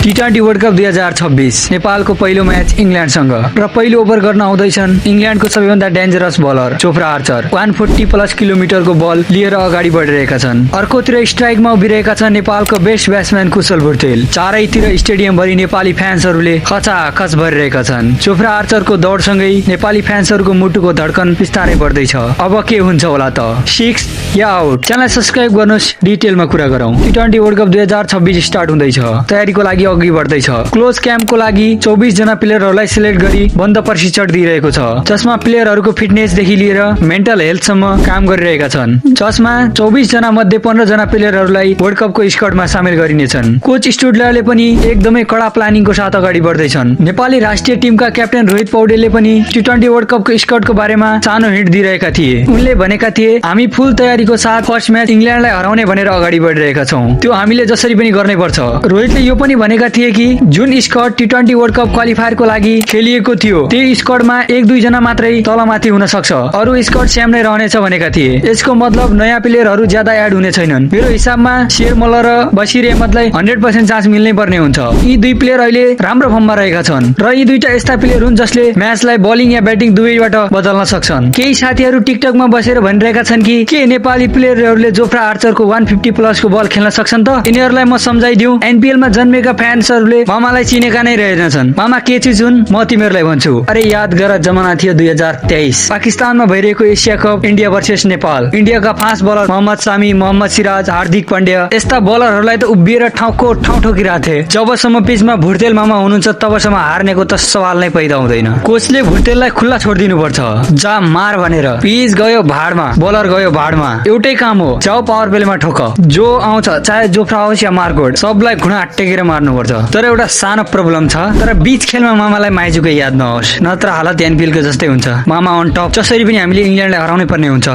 टी20 world cup 2026 नेपालको पहिलो match इङ्ल्यान्डसँग र पहिलो ओभर गर्न आउँदैछन् इङ्ल्यान्डको सबैभन्दा डेन्जरस बलर जोफ्रा आर्चर 140+ किलोमिटरको बल लिएर अगाडि बढिरहेका छन्। अर्कोतिर स्ट्राइकमा उभिरहेका छन् नेपालको बेस्ट ब्याट्सम्यान कुशल भुर्तेल। चारैतिर स्टेडियमभरि नेपाली फ्यान्सहरूले खचाखच भरिरहेका छन्। जोफ्रा आर्चरको दौडसँगै नेपाली फ्यान्सहरूको मुटुको धड्कन बिस्तारै बढ्दैछ। अब के हुन्छ होला त, 6 या आउट? च्यानल सब्स्क्राइब गर्नुस्, डिटेलमा कुरा गरौँ। टी20 वर्ल्ड कप 2026 स्टार्ट हुँदैछ। तयारीको लागि अघि बढ्दैछ। क्लोज क्याम्पको लागि 24 जना प्लेयरहरूलाई सिलेक्ट गरी बन्द प्रशिक्षण दिइरहेको छ, जसमा प्लेयरहरूको फिटनेसदेखि लिएर मेन्टल हेल्थसम्म काम गरिरहेका छन्। जसमा 24 जना मध्ये 15 जना प्लेयरहरूलाई वर्ल्ड कपको स्क्वाडमा सामेल गरिनेछन्। कोच स्टुडलरले पनि एकदमै कडा प्लानिङको साथ अगाडि बढ्दैछन्। नेपाली राष्ट्रिय टिमका क्याप्टेन रोहित पौडेलले पनि टी20 वर्ल्ड कपको स्क्वाडको बारेमा सानो हिन्ट दिइरहेका थिए। उनले भनेका थिए, हामी फुल तयारीको साथ फर्स्ट म्याच इङ्ल्यान्डलाई हराउने भनेर अगाडि बढिरहेका छौँ। त्यो हामीले जसरी पनि गर्नै पर्छ। रोहितले यो पनि भनेका थिए कि जुन स्क्वाड टी20 वर्ल्ड कप क्वालिफायरको लागि खेलिएको थियो, त्यही स्क्वाडमा 1-2 जना मात्रै तलमाथि हुन सक्छ, अरू स्क्वाड सेम नै रहनेछ भनेका थिए। यसको मतलब नयाँ प्लेयरहरू ज्यादा एड हुने छैनन्। मेरो हिसाबमा शेर मल्ल र बसिर अहमदलाई 100% चान्स मिल्नै पर्ने हुन्छ। यी दुई प्लेयर अहिले राम्रो फर्ममा रहेका छन् र यी दुईटा यस्ता प्लेयर हुन् जसले म्याचलाई बलिङ या ब्याटिङ दुवैबाट बदल्न सक्छन्। केही साथीहरू टिकटकमा बसेर भनिरहेका छन् कि के नेपाली प्लेयरहरूले जोफ्रा आर्चरको 150+ को बल खेल्न सक्छन् त? यिनीहरूलाई म सम्झाइदिउँ, एनपीएलमा जन्मेका फ्यान्सहरूले मामालाई चिनेका नै रहेनछन्। मामा के चिज हुन् म तिमीहरूलाई भन्छु। अरे याद गर, जमाना थियो 2023 पाकिस्तानमा भइरहेको Asia cup, India versus Nepal. इन्डियाका फास्ट बलर मोहम्मद सामी, मोहम्मद सिराज, हार्दिक पाण्ड्या यस्ता बलरहरूलाई त उभिएर ठाउँको ठाउँ ठोकिरहेथे। जबसम्म पिचमा भुर्तेल मामा हुनुहुन्छ तबसम्म हार्नेको त सवाल नै पैदा हुँदैन। कोचले भुर्तेललाई खुल्ला छोडिदिनु पर्छ, जा मार भनेर। पिच गयो भाडमा, बलर गयो भाडमा, एउटै काम हो, जाऊ पावर प्लेमा ठोक। जो आउँछ, चाहे जोफ्रा होस् या मार्कोट, सबलाई घुँडा टेकेर मार्नुपर्छ। तर एउटा सानो प्रब्लम छ, तर बीच खेलमा मामालाई माइजूकै याद नहोस्, नत्र हालत एनपीएलको जस्तै हुन्छ। मामा अन टप, जसरी पनि हामीले इङ्ल्यान्डलाई हराउनै पर्ने हुन्छ।